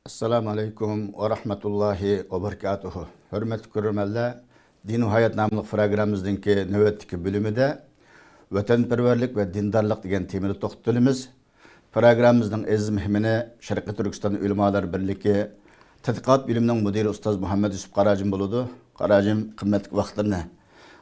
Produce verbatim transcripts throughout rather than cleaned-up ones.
ئەسسالامۇ ئەلەيكۇم ۋە رەھمەتۇللاھى ۋە بەرىكاتۇھۇ. ھۆرمەتلىك كۆرۈرمەنلەر، دىن ۋە ھايات ناملىق پروگراممىمىزنىڭكى نۆۋەتتىكى بۆلۈمىدە ۋەتەنپەرۋەرلىك ۋە دىندارلىق دېگەن تېمىدا توختىلىمىز. پروگراممىمىزنىڭ ئەزىز مېھمىنى شەرقىي تۈركىستان ئۆلىمالار بىرلىكى تەتقىقات بۆلۈمىنىڭ مۇدىرى ئۇستاز مۇھەممەد يۈسۈپ قاراجىم بولىدۇ. قاراجىم، قىممەتلىك ۋاقىتلىرىنى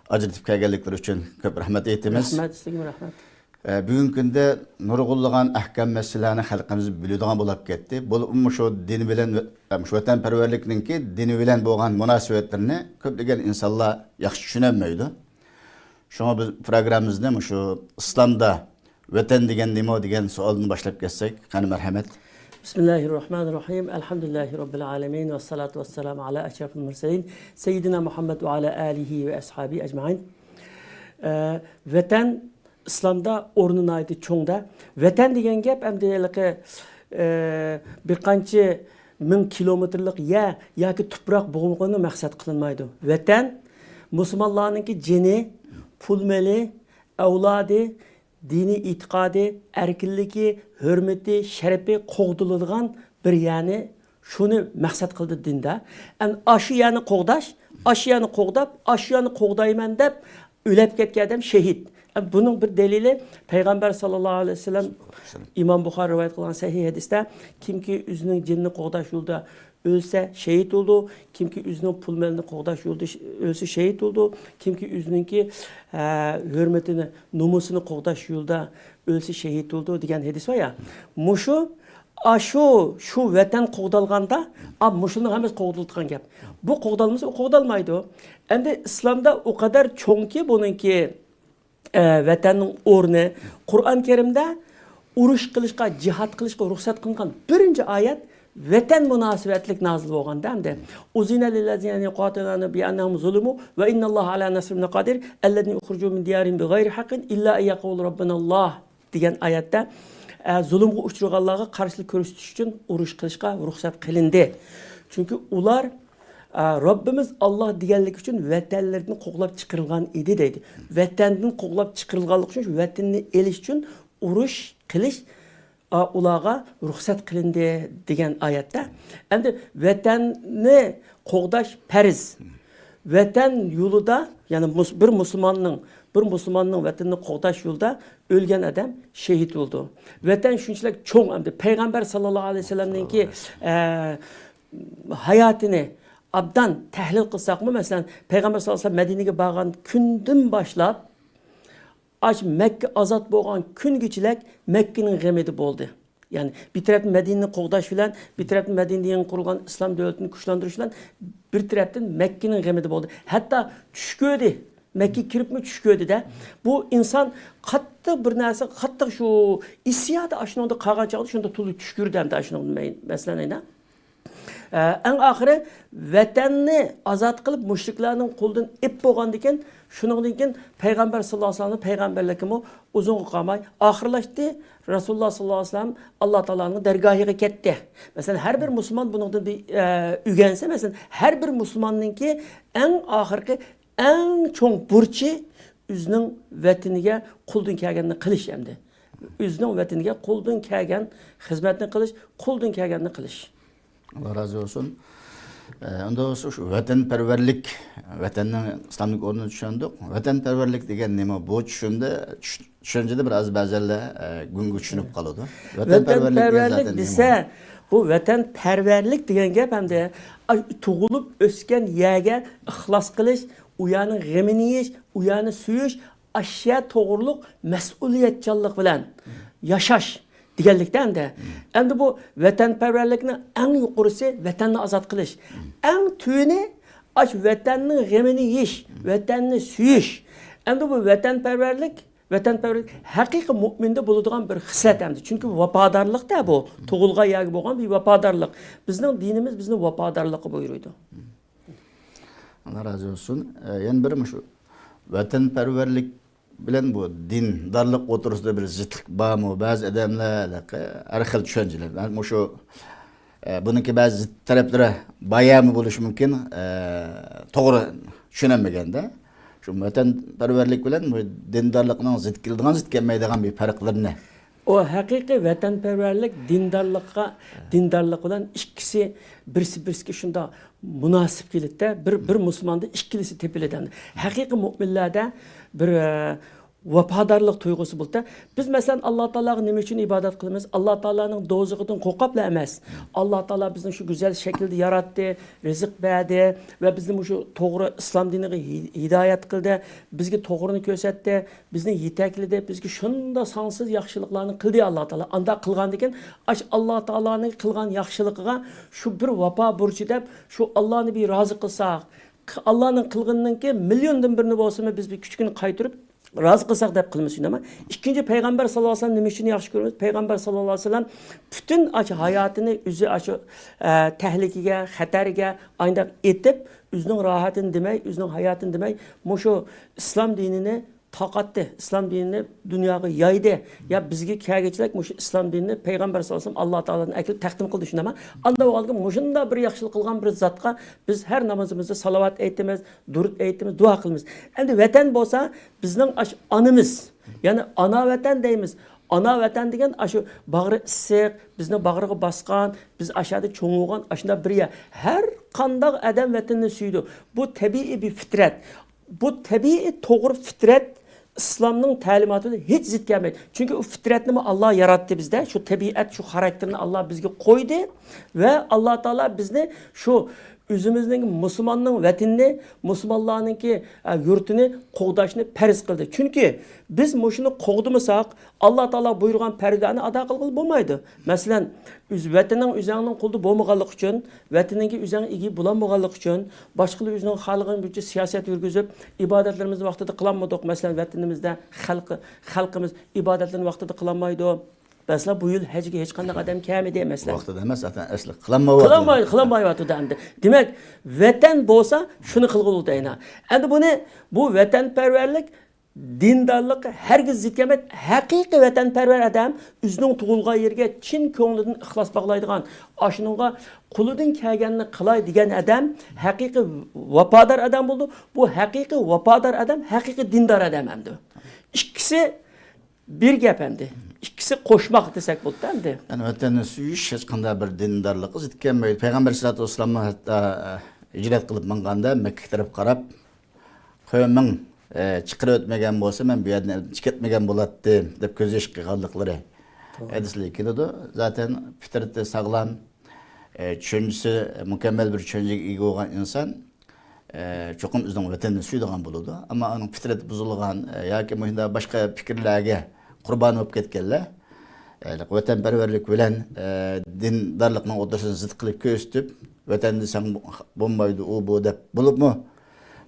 ئاجرىتىپ كەلگەنلىكلىرى ئۈچۈن كۆپ رەھمەت ئېيتىمىز. رەھمەت، سىزگىمۇ رەھمەت. ئە، بۈگۈنكى كۈندە نۇرغۇنلىغان ئەھكام مەسىلىلەرنى خەلقىمىز بىلىدىغان بولۇپ كەتتى. بولۇپمۇ شۇ دىن بىلەن، ئە، مۇشۇ ۋەتەنپەرۋەرلىكنىڭكى دىنى بىلەن بولغان مۇناسىۋەتلىرىنى كۆپلىگەن ئىنسانلار ياخشى چۈشىنەلمەيدۇ. شۇڭا بىز پروگراممىمىزنى مۇشۇ ئىسلامدا ۋەتەن دېگەن نېمە دېگەن سوئالدىن باشلاپ كەتسەك، قېنى مەرھەمەت. بىسمىللاھىررەھمانىررەھىم. ئەلھەمدۇلىللاھى رەببىل ئالەمىن. ۋەسسالاتۇ ۋەسسالامۇ ئالا ئەشرەفىل مۇرسەلىن. سەييىدىنا مۇھەممەد ۋە ئالا ئالىھى ۋە ئەسھابى ئەجمەئىن. ئە، ۋەتەن ئىسلامدا ئورنى ناھايىتى چوڭ-دە. ۋەتەن دېگەن گەپ ئەمدى ھېلىقى، ئە، بىر قانچە مىڭ كىلومېتىرلىق يەر ياكى تۇپراق بولغىنى مەقسەت قىلىنمايدۇ. ۋەتەن مۇسۇلمانلارنىڭكى جېنى، پۇل مېلى، ئەۋلادى، دىنىي ئېتىقادى، ئەركىنلىكى، ھۆرمىتى، شەرىپى قوغدىلىدىغان بىر يەرنى، شۇنى مەقسەت قىلدى دىندا. ئەمدى ئاشۇ يەرنى قوغداش، ئاشۇ يەرنى قوغداپ، ئاشۇ يەرنى قوغدايمەن دەپ ئۆلۈپ كەتكەن ئادەم شېھىت. ئەمدى بۇنىڭ بىر دەلىلى پەيغەمبەر ساللاللاھۇ ئەلەيھى ۋەسەللەم، ئىمام بۇخارى رىۋايەت قىلغان سەھىھ ھەدىستە، كىمكى ئۆزىنىڭ جېنىنى قوغداش يولىدا ئۆلسە شېھىت بولىدۇ، كىمكى ئۆزىنىڭ پۇل مېلىنى قوغداش يولىدا ش-، ئۆلسە شېھىت بولىدۇ، كىمكى ئۆزىنىڭكى، ئە، ھۆرمىتىنى، نومۇسىنى قوغداش يولىدا ئۆلسە شېھىت بولىدۇ دېگەن ھەدىس بار يا. مۇشۇ، ئاشۇ، شۇ ۋەتەن قوغدالغاندا، ئا، مۇشۇنىڭ ھەممىسى قوغدىلىدىغان گەپ. بۇ قوغدالمىسا، ئۇ قوغدالمايدۇ. ئەمدى ئىسلامدا ئۇ قەدەر چوڭكى بۇنىڭكى، ئە، ۋەتەننىڭ ئورنى. قۇرئان كەرىمدە ئۇرۇش قىلىشقا، جىھاد قىلىشقا رۇخسەت قىلىنغان بىرىنچى ئايەت ۋەتەن مۇناسىۋەتلىك نازىل بولغاندا ئەمدى. ئۇزىنە لىللەزىنە يۇقاتىلۇنە بىئەننەھۇم زۇلىمۇ ۋە ئىنناللاھە ئەلا نەسرىھىم لەقادىر، ئەللەزىنە ئۇخرىجۇ مىن دىيارىھىم بىغەيرى ھەققىن ئىللا ئەن يەقۇلۇ رەببۇنە ئاللاھ دېگەن ئايەتتە، ئە، زۇلۇمغا ئۇچرىغانلارغا قارشىلىق كۆرسىتىش ئۈچۈن ئۇرۇش قىلىشقا رۇخسەت قىلىندى. چۈنكى ئۇلار، ئە، رەببىمىز ئاللاھ دېگەنلىكى ئۈچۈن ۋەتەنلىرىدىن قوغلاپ چىقىرىلغان ئىدى دەيدۇ. ۋەتەندىن قوغلاپ چىقىرىلغانلىقى ئۈچۈن شۇ ۋەتىنىنى ئېلىش ئۈچۈن ئۇرۇش قىلىش، ئە، ئۇلارغا رۇخسەت قىلىندى دېگەن ئايەتتە. ئەمدى ۋەتەننى قوغداش پەرز. ۋەتەن يولىدا، يەنى مۇس-، بىر مۇسۇلماننىڭ، بىر مۇسۇلماننىڭ ۋەتىنىنى قوغداش يولىدا ئۆلگەن ئادەم شېھىت بولىدۇ. ۋەتەن شۇنچىلىك چوڭ، ئەمدى پەيغەمبەر ساللاللاھۇ ئەلەيھى ۋەسەللەمنىڭكى، ئە، ھاياتىنى ئابدان تەھلىل قىلساقمۇ، مەسىلەن، پەيغەمبەر ساللاللاھۇ ئەلەيھى ۋەسەللەم مەدىنىگە بارغان كۈندىن باشلاپ، ئاشۇ مەككە ئازاد بولغان كۈنگىچىلىك مەككىنىڭ غېمىدە بولدى. يەنى بىر تەرەپتىن مەدىنىنى قوغداش بىلەن، بىر تەرەپتىن مەدىنىدە يېڭى قۇرۇلغان ئىسلام دۆلىتىنى كۈچلەندۈرۈش بىلەن، بىر تەرەپتىن مەككىنىڭ غېمىدە بولدى. ھەتتا چۈش كۆردى. مەككىگە كىرىپمۇ چۈش كۆردى-دە. بۇ ئىنسان قاتتىق بىر نەرسە، قاتتىق شۇ ھېسسىياتى ئاشۇنىڭدا قالغان چاغدا شۇنداق تولا چۈش كۆردى ئەمدى ئاشۇنىڭدىن مەي-، مەسىلەن، ئەينە. ئە، ئەڭ ئاخىرى ۋەتەننى ئازاد قىلىپ، مۇشرىكلارنىڭ قولىدىن ئېپ بولغاندىن كېيىن، شۇنىڭدىن كېيىن پەيغەمبەر ساللاللاھۇ ئەلەيھى ۋەسەللەمنىڭ پەيغەمبەرلىكىمۇ ئۇزۇنغا قالماي ئاخىرلاشتى. رەسۇلۇللاھ ساللاللاھۇ ئەلەيھى ۋەسەللەم ئاللا تائالانىڭ دەرگاھىغا كەتتى. مەسىلەن، ھەر بىر مۇسۇلمان بۇنىڭدىن بىر، ئە، ئۆگەنسە، مەسىلەن، ھەر بىر مۇسۇلماننىڭكى ئەڭ ئاخىرقى، ئەڭ چوڭ بۇرچى ئۆزىنىڭ ۋەتىنىگە قولىدىن كەلگەننى قىلىش ئەمدى. ئۆزىنىڭ ۋەتىنىگە قولىدىن كەلگەن خىزمەتنى قىلىش، قولىدىن كەلگەننى قىلىش. ئاللا رازى بولسۇن. ئە، ئەمدى بولسا شۇ ۋەتەنپەرۋەرلىك، ۋەتەننىڭ ئىسلامدىكى ئورنىنى چۈشەندۇق. ۋەتەنپەرۋەرلىك دېگەن نېمە؟ بۇ چۈشۈمدە، چۈش-، چۈشەنچىدە بىر ئاز بەزەنلەر، ئە، گۇڭگا چۈشىنىپ قالىدۇ. ۋەتەنپەرۋەرلىك دېگەن ۋەتەنپەرۋەرلىك زاتەن نېمە؟ دېسە، بۇ ۋەتەنپەرۋەرلىك دېگەن گەپ ئەمدى، ئاي، تۇغۇلۇپ ئۆسكەن يەرگە ئىخلاس قىلىش، ئۇ يەرنىڭ غېمىنى يېيىش، ئۇ يەرنى سۆيۈش، ئاشۇ يەر توغرۇلۇق مەسئۇلىيەتچانلىق بىلەن ياشاش دېگەنلىكتە ئەمدى. ئەمدى بۇ ۋەتەنپەرۋەرلىكنىڭ ئەڭ يۇقىرىسى ۋەتەننى ئازاد قىلىش. ئەڭ تۆۋىنى ئاشۇ ۋەتەننىڭ غېمىنى يېيىش، ۋەتەننى سۆيۈش. ئەمدى بۇ ۋەتەنپەرۋەرلىك، ۋەتەنپەرۋەرلىك ھەقىقىي مۆمىندە بولىدىغان بىر خىسلەت ئەمدى. چۈنكى ۋاپادارلىقتا بۇ، تۇغۇلغان يەرگە بولغان بىر ۋاپادارلىق. بىزنىڭ دىنىمىز بىزنى ۋاپادارلىققا بۇيرۇيدۇ. ئاللا رازى بولسۇن. ئە، يەنە بىر مۇشۇ ۋەتەنپەرۋەرلىك بىلەن بۇ دىندارلىق ئوتتۇرىسىدا بىر زىتلىق بارمۇ؟ بەزى ئادەملەر ھەر خىل چۈشەنچىلەر. مەن مۇشۇ، ئە، بۇنىڭكى بەزى زىت تەرەپلىرى بايامى بولۇشى مۇمكىن، ئە، توغرا چۈشىنەلمىگەندە. شۇ ۋەتەنپەرۋەرلىك بىلەن بۇ دىندارلىقنىڭ زىت كېلىدىغان، زىت كەلمەيدىغان بىر پەرقلىرىنى ئۇ ھەقىقىي ۋەتەنپەرۋەرلىك دىندارلىققا، دىندارلىق بىلەن ئىككىسى بىرسى-بىرسىگە شۇنداق مۇناسىپ كېلىدىدە، بىر، بىر مۇسۇلماندا ئىككىلىسى تېپىلىدۇ. ھەقىقىي مۆمىنلەردە بىر، ئە، ۋاپادارلىق تۇيغۇسى بولىدۇ. بىز، مەسىلەن، ئاللا تائالاغا نېمە ئۈچۈن ئىبادەت قىلىمىز؟ ئاللا تائالانىڭ دوزىخىدىن قورقۇپلا ئەمەس. ئاللا تائالا بىزنى شۇ گۈزەل شەكىلدە ياراتتى، رىزىق بەردى ۋە بىزنى مۇشۇ توغرا ئىسلام دىنىغا ھىدايەت قىلدى. بىزگە توغرىنى كۆرسەتتى، بىزنى يېتەكلىدى، بىزگە شۇنداق سانسىز ياخشىلىقلارنى قىلدى ئاللا تائالا. ئانداق قىلغاندىكىن، ئاش ئاللا تائالانىڭ قىلغان ياخشىلىقىغا شۇ بىر ۋاپا بۇرچى دەپ، شۇ ئاللانى بىر رازى قىلساق، ئاللانىڭ قىلغىنىنىڭكى مىليوندىن بىرىنى بولسىمۇ بىز بىر كىچىكىنى قايتۇرۇپ، رازى قىلساق دەپ قىلىمىز شۇنداقمۇ؟ ئىككىنچى، پەيغەمبەر ساللاللاھۇ ئەلەيھى ۋەسەللەم نېمە ئۈچۈن ياخشى كۆرىمىز؟ پەيغەمبەر ساللاللاھۇ ئەلەيھى ۋەسەللەم پۈتۈن ئاشۇ ھاياتىنى ئۆزى ئاشۇ، ئە، تەھلىكىگە، خەتەرگە ئاينداق ئېتىپ، ئۆزىنىڭ راھىتىنى دېمەي، ئۆزىنىڭ ھاياتىنى دېمەي، مۇشۇ ئىسلام دىنىنى تارقاتتى، ئىسلام دىنىنى دۇنياغا يايدى. يا بىزگە كەلگۈچىلىك مۇشۇ ئىسلام دىنىنى پەيغەمبەر ساللاللاھۇ ئەلەيھى ۋەسەللەم ئاللا تائالادىن ئەكېلىپ تەقدىم قىلدى شۇنداقمۇ؟ ئاندا بولغاندىكىن مۇشۇنداق بىر ياخشىلىق قىلغان بىر زاتقا بىز ھەر نامىزىمىزدا سالاۋات ئېيتىمىز، دۇرۇت ئېيتىمىز، دۇئا قىلىمىز. ئەمدى ۋەتەن بولسا بىزنىڭ ئاش ئانىمىز، يەنى ئانا ۋەتەن دەيمىز. ئانا ۋەتەن دېگەن ئاشۇ باغرى ئىسسىق، بىزنى باغرىغا باسقان، بىز ئاشۇ يەردە چوڭ بولغان ئاشۇنداق بىر يەر. ھەر قانداق ئادەم ۋەتىنىنى سۆيىدۇ. بۇ تەبىئىي بىر فىترەت. بۇ تەبىئىي توغرا فىترەت ئىسلامنىڭ تەلىماتىدا ھېچ زىت كەلمەيدۇ. چۈنكى ئۇ فىترەتنىمۇ ئاللا ياراتتى بىزدە. شۇ تەبىئەت، شۇ خاراكتېرنى ئاللا بىزگە قويدى ۋە ئاللا تائالا بىزنى شۇ ئۆزىمىزنىڭ مۇسۇلماننىڭ ۋەتىنىنى، مۇسۇلمانلارنىڭكى، ئە، يۇرتىنى قوغداشنى پەرز قىلدى. چۈنكى بىز مۇشۇنى قوغدىمىساق، ئاللا تائالا بۇيرۇغان پەرزلەرنى ئادا قىلغىلى بولمايدۇ. مەسىلەن، ئۆز ۋەتىنىڭ ئۆزۈڭنىڭ قولىدا بولمىغانلىقى ئۈچۈن، ۋەتىنىڭكى ئۆزۈڭ ئىگە بولالمىغانلىقى ئۈچۈن، باشقىلار ئۆزىنىڭ خالىغىنى بويىچە سىياسەت يۈرگۈزۈپ، ئىبادەتلىرىمىزنى ۋاقتىدا قىلالمىدۇق. مەسىلەن، ۋەتىنىمىزدە خەلقى، خەلقىمىز ئىبادەتلىرىنى ۋاقتىدا قىلالمايدۇ. مەسىلەن، بۇ يىل ھەجگە ھېچقانداق ئادەم كەلمىدى، مەسىلەن. ۋاقتىدا ئەمەس، ئەسلى قىلالمايۋاتىدۇ. قىلالماي-، قىلالمايۋاتىدۇ ئەمدى. دېمەك، ۋەتەن بولسا شۇنى قىلغۇلۇق دەينا. ئەمدى بۇنى، بۇ ۋەتەنپەرۋەرلىك، دىندارلىق ھەرگىز زىت كەلمەيدۇ. ھەقىقىي ۋەتەنپەرۋەر ئادەم ئۆزىنىڭ تۇغۇلغان يېرىگە چىن كۆڭلىدىن ئىخلاس باغلايدىغان، ئاشۇنىڭغا قولىدىن كەلگەننى قىلاي دېگەن ئادەم ھەقىقىي ۋاپادار ئادەم بولىدۇ. بۇ ھەقىقىي ۋاپادار ئادەم، ھەقىقىي دىندار ئادەم ئەمدى. ئىككىسى بىر گەپ ئەمدى. ئىككىسى قوشماق دېسەك بولىدۇ ئەمدى. يەنى ۋەتەننى سۆيۈش ھېچقانداق بىر دىندارلىققا زىت كەلمەيدۇ. پەيغەمبەر ئەلەيھىسسالاتۇ ۋەسسالاممۇ ھەتتا، ئە، ھىجرەت قىلىپ ماڭغاندا مەككىگە تەرەپ قاراپ، «قويۇڭ، ئە، چىقىرىپ ئۆتمىگەن بولسا، مەن بۇ يەردىن ئەلۋەتتە چىقىپ كەتمىگەن بولاتتىم» دەپ كۆز يېشى قىلغانلىقلىرى ھەدىسلەردە كېلىدۇ. زاتەن پىترىتى ساغلام، ئە، چۈشەنچىسى مۇكەممەل بىر چۈشەنچىگە ئىگە بولغان ئىنسان، ئە، چوقۇم ئۆزىنىڭ ۋەتىنىنى سۆيىدىغان بولىدۇ. ئەمما ئۇنىڭ پىترىتى بۇزۇلغان، ئە، ياكى مۇشۇنداق باشقا پىكىرلەرگە قۇربان بولۇپ كەتكەنلەر، ئە، ۋەتەنپەرۋەرلىك بىلەن، ئە، دىندارلىقنىڭ ئوتتۇرىسىنى زىت قىلىپ كۆرسىتىپ، ۋەتەن دېسەڭ بولمايدۇ، ئۇ، بۇ دەپ بولۇپمۇ،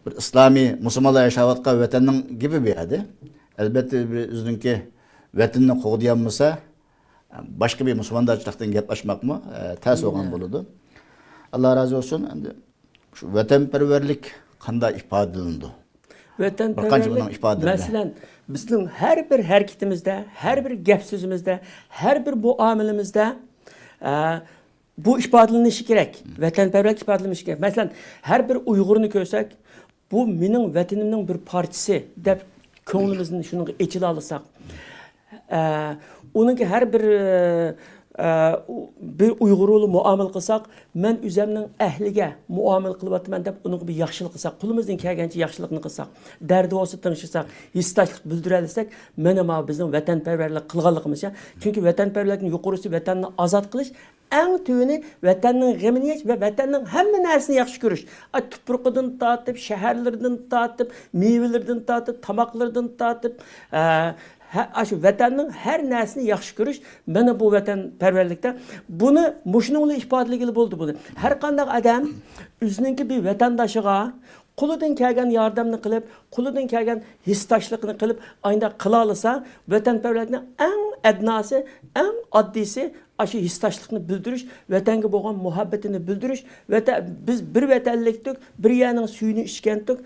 بىر ئىسلامىي مۇسۇلمانلار ياشاۋاتقان ۋەتەننىڭ گېپى بۇ يەردە. ئەلبەتتە، بىر ئۆزىنىڭكى ۋەتىنىنى قوغدىيالمىسا، باشقا بىر مۇسۇلماندارچىلىقتىن گەپ ئاچماقمۇ، ئە، تەس بولغان بولىدۇ. ئاللا رازى بولسۇن. ئەمدى شۇ ۋەتەنپەرۋەرلىك قانداق ئىپادىلىنىدۇ؟ بىر قانچە بۇنىڭ ئىپادىلىرى. مەسىلەن، بىزنىڭ ھەر بىر ھەرىكىتىمىزدە، ھەر بىر گەپ سۆزىمىزدە، ھەر بىر مۇئامىلىمىزدە، ئە، بۇ ئىپادىلىنىشى كېرەك. ۋەتەنپەرۋەرلىك ئىپادىلىنىشى كېرەك. مەسىلەن، ھەر بىر ئۇيغۇرنى كۆرسەك، بۇ مېنىڭ ۋەتىنىمنىڭ بىر پارچىسى دەپ كۆڭلىمىزنى شۇنىڭغا ئېچىلالىساق، ئە، ئۇنىڭكى ھەر بىر، ئە، ئۇ، بىر ئۇيغۇر بولۇپ مۇئامىلە قىلساق، مەن ئۆزەمنىڭ ئەھلىگە مۇئامىلە قىلىۋاتىمەن دەپ ئۇنىڭغا بىر ياخشىلىق قىلساق، قولىمىزدىن كەلگەنچە ياخشىلىقنى قىلساق، دەردى بولسا تىڭشىساق، ھېسداشلىق بىلدۈرەلىسەك، مانا ماۋۇ بىزنىڭ ۋەتەنپەرۋەرلىك قىلغانلىقىمىز. چۈنكى ۋەتەنپەرۋەرلىكتىن يۇقىرىسى ۋەتەننى ئازاد قىلىش، ئەڭ تۆۋىنى ۋەتەننىڭ غېمىنى يېيىش ۋە ۋەتەننىڭ ھەممە نەرسىنى ياخشى كۆرۈش. ئا، تۇپرىقىدىن تارتىپ، شەھەرلىرىدىن تارتىپ، مېۋىلىرىدىن تارتىپ، تاماقلىرىدىن تارتىپ، ئە، ھە، ئاشۇ ۋەتەننىڭ ھەر نەرسىنى ياخشى كۆرۈش، مانا بۇ ۋەتەنپەرۋەرلىكتە. بۇنى مۇشۇنىڭ بىلەن ئىپادىلىگىلى بولىدۇ بۇنى. ھەر قانداق ئادەم ئۆزىنىڭكى بىر ۋەتەنداشىغا قولىدىن كەلگەن ياردەمنى قىلىپ، قولىدىن كەلگەن ھېسداشلىقنى قىلىپ، ئاينداق قىلالىسا، ۋەتەنپەرۋەرلىكنىڭ ئەڭ ئەدناسى، ئەڭ ئاددىيسى، ئاشۇ ھېسداشلىقنى بىلدۈرۈش، ۋەتەنگە بولغان مۇھەببىتىنى بىلدۈرۈش، ۋەتە-، بىز بىر ۋەتەنلىكتۇق، بىر يەرنىڭ سۈيىنى ئىچكەنتۇق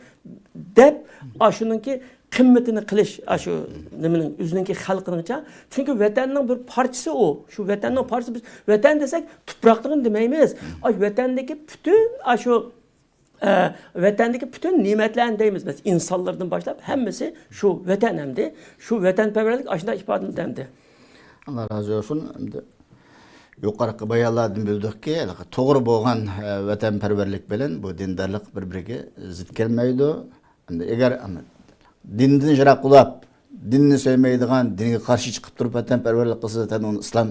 دەپ، ئاشۇنىڭكى قىممىتىنى قىلىش، ئاشۇ نېمىنىڭ، ئۆزىنىڭكى خەلقىنىڭچە. چۈنكى ۋەتەننىڭ بىر پارچىسى ئۇ. شۇ ۋەتەننىڭ پارچىسى. بىز ۋەتەن دېسەك، تۇپراقنى دېمەيمىز. ئاشۇ ۋەتەندىكى پۈتۈن، ئاشۇ، ئە، ۋەتەندىكى پۈتۈن نېمەتلەرنى دەيمىز. مەسىلەن، ئىنسانلىرىدىن باشلاپ ھەممىسى شۇ ۋەتەن ئەمدى. شۇ ۋەتەنپەرۋەرلىك ئاشۇنداق ئىپادىلىنىدۇ ئەمدى. ئاللا رازى بولسۇن. ئەمدى يۇقىرىقى بايانلاردىن بىلدۇقكى، توغرا بولغان، ئە، ۋەتەنپەرۋەرلىك بىلەن بۇ دىندارلىق بىر-بىرىگە زىت كەلمەيدۇ. ئەمدى ئەگەر دىندىن يىراق بولاپ، دىننى سۆيمەيدىغان، دىنگە قارشى چىقىپ تۇرۇپ ۋەتەنپەرۋەرلىك قىلسا، زاتەن ئۇنى ئىسلام،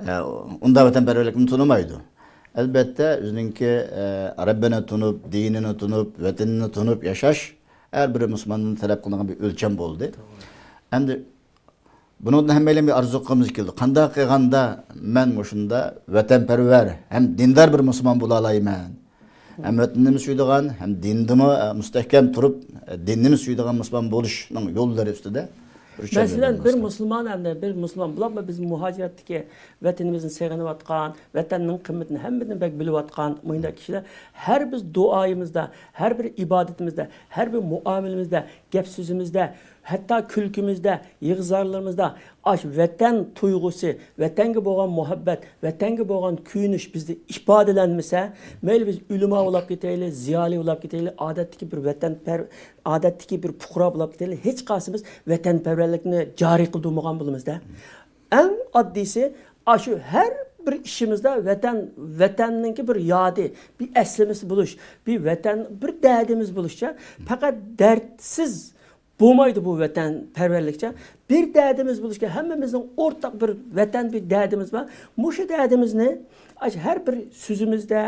ئە، ئۇنداق ۋەتەنپەرۋەرلىكنى تونۇمايدۇ. ئەلبەتتە، ئۆزىنىڭكى، ئە، رەببىنى تونۇپ، دىنىنى تونۇپ، ۋەتىنىنى تونۇپ ياشاش ھەر بىر مۇسۇلماندىن تەلەپ قىلىنغان بىر ئۆلچەم بولدى. توغرا. ئەمدى بۇنىڭدىن ھەممەيلەن بىر ئارزۇ قىلغۇمىز كېلىدۇ. قانداق قىلغاندا مەن مۇشۇنداق ۋەتەنپەرۋەر ھەم دىندار بىر مۇسۇلمان بولالايمەن؟ ھەم ۋەتىنىمنى سۆيىدىغان، ھەم دىنىمدا، ئە، مۇستەھكەم تۇرۇپ، ئە، دىنىمنى سۆيىدىغان مۇسۇلمان بولۇشنىڭ يوللىرى ئۈستىدە بىر چۈشەندۈرۈپ مەسىلەن، بىر بەرمەسلىك. مۇسۇلمان ھەمدە بىر مۇسۇلمان بولۇپمۇ بىز مۇھاجىرەتتىكى ۋەتىنىمىزنى سېغىنىۋاتقان، ۋەتەننىڭ قىممىتىنى ھەممىدىن بەك بىلىۋاتقان مۇنداق كىشىلەر ھەر بىر دۇئايىمىزدا، ھەر بىر ئىبادىتىمىزدە، ھەر بىر مۇئامىلىمىزدە، گەپ سۆزىمىزدە، ھەتتا كۈلكىمىزدە، يىغا زارلىرىمىزدا ئاشۇ ۋەتەن تۇيغۇسى، ۋەتەنگە بولغان مۇھەببەت، ۋەتەنگە بولغان كۆيۈنۈش بىزدە ئىپادىلەنمىسە، مەيلى بىز ئۆلىما بولاپ كېتەيلى، زىيالىي بولاپ كېتەيلى، ئادەتتىكى بىر ۋەتەنپەر-، ئادەتتىكى بىر پۇقرا بولاپ كېتەيلى، ھېچقايسىمىز ۋەتەنپەرۋەرلىكنى جارى قىلدۇرمىغان بولىمىزدە. ئەڭ ئاددىيسى، ئاشۇ ھەر بىر ئىشىمىزدا ۋەتەن، ۋەتەننىڭكى بىر يادى، بىر ئەسلىمىسى بولۇش، بىر ۋەتەن، بىر دەردىمىز بولۇشچە، پەقەت دەردسىز بولمايدۇ بۇ ۋەتەنپەرۋەرلىكچە. بىر دەردىمىز بولۇشكە، ھەممىمىزنىڭ ئورتاق بىر ۋەتەن، بىر دەردىمىز بار. مۇشۇ دەردىمىزنى ئاشۇ ھەر بىر سۆزىمىزدە،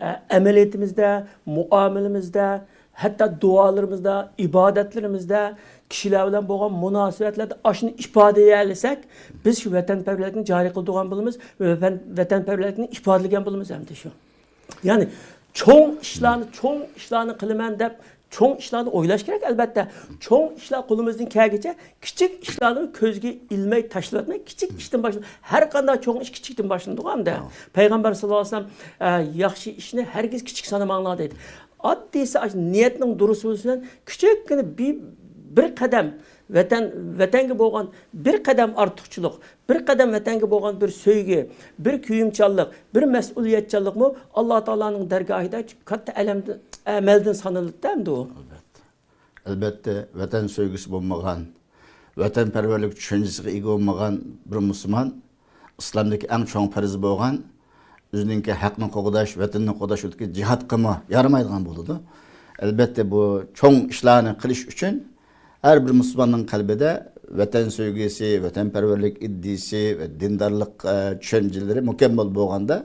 ئە، ئەمەلىيىتىمىزدە، مۇئامىلىمىزدە، ھەتتا دۇئالىرىمىزدا، ئىبادەتلىرىمىزدە، كىشىلەر بىلەن بولغان مۇناسىۋەتلەردە ئاشۇنى ئىپادىلىيەلىسەك، بىز شۇ ۋەتەنپەرۋەرلىكنى جارى قىلدۇرغان بولىمىز، ۋەتەن، ۋەتەنپەرۋەرلىكنى ئىپادىلىگەن بولىمىز ئەمدى شۇ. يەنى چوڭ ئىشلارنى، چوڭ ئىشلارنى قىلىمەن دەپ، چوڭ ئىشلارنى ئويلاش كېرەك، ئەلبەتتە. چوڭ ئىشلار قولىمىزدىن كەلگىچە كىچىك ئىشلارنى كۆزگە ئىلماي تاشلىۋەتمەي، كىچىك ئىشتىن باشلا-، ھەر قانداق چوڭ ئىش كىچىكتىن باشلىنىدىغۇ ئەمدى. ھە. پەيغەمبەر ساللاللاھۇ ئەلەيھى ۋەسەللەم، ئە، ياخشى ئىشنى ھەرگىز كىچىك سانىماڭلار دەيدۇ. ئاددىيسى ئاشۇ نىيەتنىڭ دۇرۇس بولۇشى بىلەن كىچىككىنە بىر، بىر قەدەم ۋەتەن، ۋەتەنگە بولغان بىر قەدەم ئارتۇقچىلىق، بىر قەدەم ۋەتەنگە بولغان بىر سۆيگۈ، بىر كۆيۈمچانلىق، بىر مەسئۇلىيەتچانلىقمۇ ئاللا تائالانىڭ دەرگاھىدا كاتتا ئەلەمدىن، ئەمەلدىن سانىلىدۇ ئەمدى ئۇ. ئەلبەتتە. ئەلبەتتە، ۋەتەن سۆيگۈسى بولمىغان، ۋەتەنپەرۋەرلىك چۈشەنچىسىگە ئىگە بولمىغان بىر مۇسۇلمان ئىسلامدىكى ئەڭ چوڭ پەرزى بولغان ئۆزىنىڭكى ھەقنى قوغداش، ۋەتىنىنى قوغداش يولىدىكى جىھادقىمۇ يارىمايدىغان بولىدۇ. ئەلبەتتە، بۇ چوڭ ئىشلارنى قىلىش ئۈچۈن ھەر بىر مۇسۇلماننىڭ قەلبىدە ۋەتەن سۆيگۈسى، ۋەتەنپەرۋەرلىك ئىدىيىسى ۋە دىندارلىق، ئە، چۈشەنچىلىرى مۇكەممەل بولغاندا،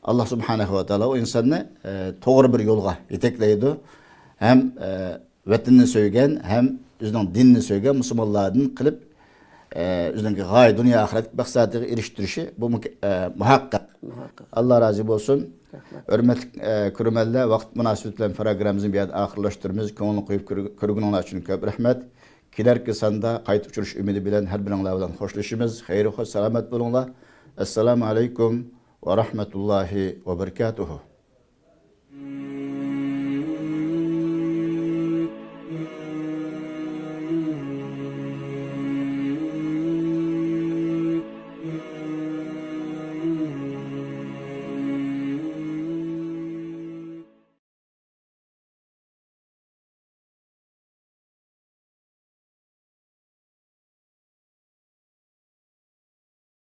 ئاللا سۇبھانەھۇ ۋە تائالا ئۇ ئىنساننى، ئە، توغرا بىر يولغا يېتەكلەيدۇ ھەم، ئە، ۋەتىنىنى سۆيگەن ھەم ئۆزىنىڭ دىنىنى سۆيگەن مۇسۇلمانلاردىن قىلىپ، ئە، ئۆزىنىڭكى غايە دۇنيا ئاخىرەتلىك مەقسەتىگە ئېرىشتۈرۈشى بۇ مۇك-، ئە، مۇھەققەق. مۇھەققەق. ئاللا رازى بولسۇن. رەھمەت. ھۆرمەتلىك، ئە، كۆرۈرمەنلەر، ۋاقىت مۇناسىۋىتى بىلەن پروگراممىمىزنى بۇ يەردە ئاخىرلاشتۇرىمىز. كۆڭۈل قويۇپ كۆر-، كۆرگىنىڭلار ئۈچۈن كۆپ رەھمەت. كېلەركى ساندا قايتا ئۇچرىشىش ئۈمىدى بىلەن ھەر بىرىڭلار بىلەن خوشلىشىمىز. خەير خوش، سالامەت بولۇڭلار. ئەسسالامۇ ئەلەيكۇم ۋە رەھمەتۇللاھى ۋە بەرىكاتۇھۇ.